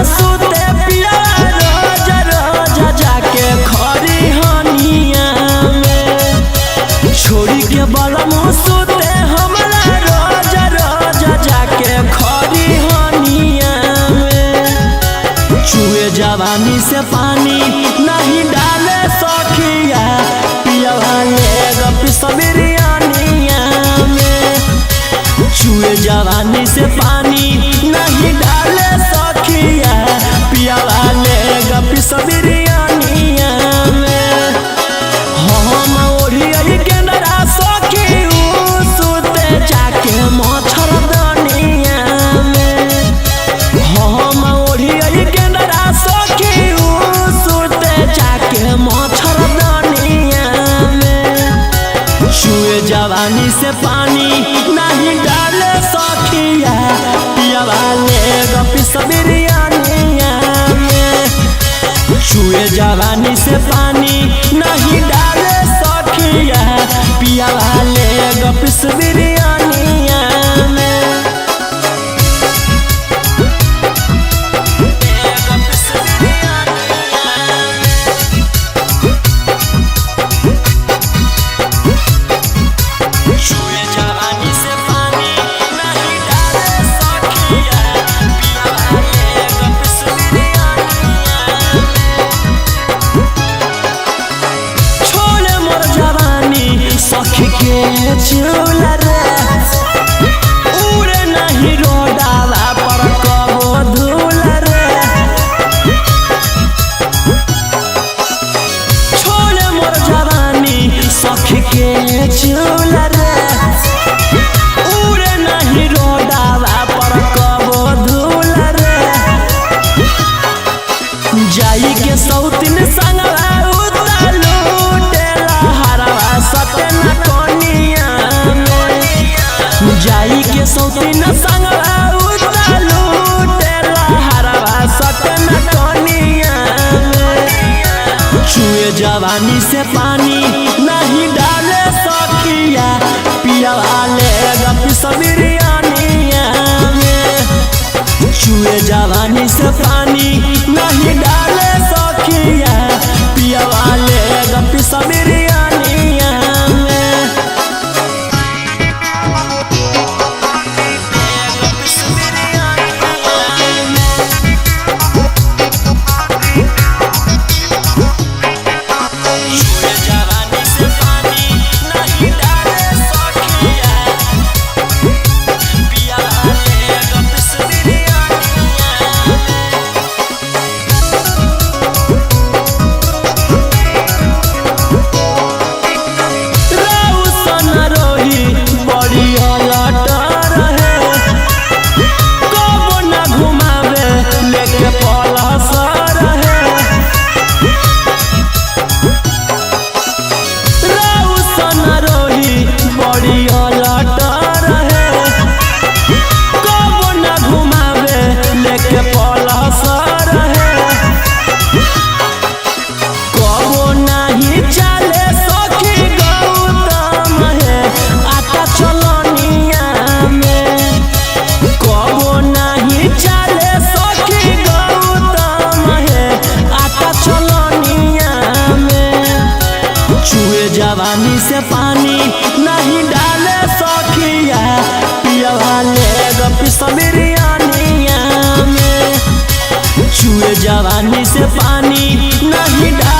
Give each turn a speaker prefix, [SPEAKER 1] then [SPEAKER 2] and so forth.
[SPEAKER 1] सुते पिया रोज रोज जाके खरी हनिया में। छोड़ी के बलम सुते हमरा रोज रोज जाके खरी हनिया में। चुए जवानी से पानी नहीं डाले सखिया पिया ले गप बिरयानिया में। चुए जवानी से पानी नहीं डाले सखिया पिया ले गप बिरयानिया में। हम ओढ़िया के नरा सखी सुते जाके मच्छर दनिया में। हम ओढ़िया के नरा सखी सुते जाके मच्छर दनिया में। चुए जवानी से पानी नहीं डाले सखिया पिया ले गप बिरयानिया में। चुए जवानी से पानी नहीं डाले सखिया पिया ले गप बिरयानिया में। चुए जवानी से पानी नहीं डाले सखिया पिया ले गप बिरयानिया में। छोड़े मोर जवानी सखी के चूल्हा रे उड़े नहीं रोडाला पर कबो धूल रे। छोड़े मोर जवानी सखी के चूल्हा रे उड़े नहीं रोडाला पर कबो धूल रे। जाई के सौतिन संगवा उतालू टेला हरवा सटे न कोनिया में। जाई के सौतिन संगवा उतालू टेला हरवा सटे न कोनिया में। चुए जवानी से पानी नहीं डाले सखिया पिया ले गप बिरयानिया में। चुए जवानी से पानी नहीं डाले सखिया पिया ले गप बिरयानिया में। चुए जवानी से पानी नहीं डाले सखिया पिया ले गप बिरयानिया में। रौशन रोही बड़ी अलट रहे कबो न घुमावे लेके पलस रहे। रौशन रोही बड़ी अलट रहे कबो न घुमावे लेके पलस रहे। कबो नहीं चले सखी गौतम है आटा चलनिया में। कबो नहीं चले सखी गौतम है आटा चलनिया में। चुए जवानी से पानी नहीं डाले सखिया पिया ले गप बिरयानिया में। चुए जवानी से पानी नहीं डाले।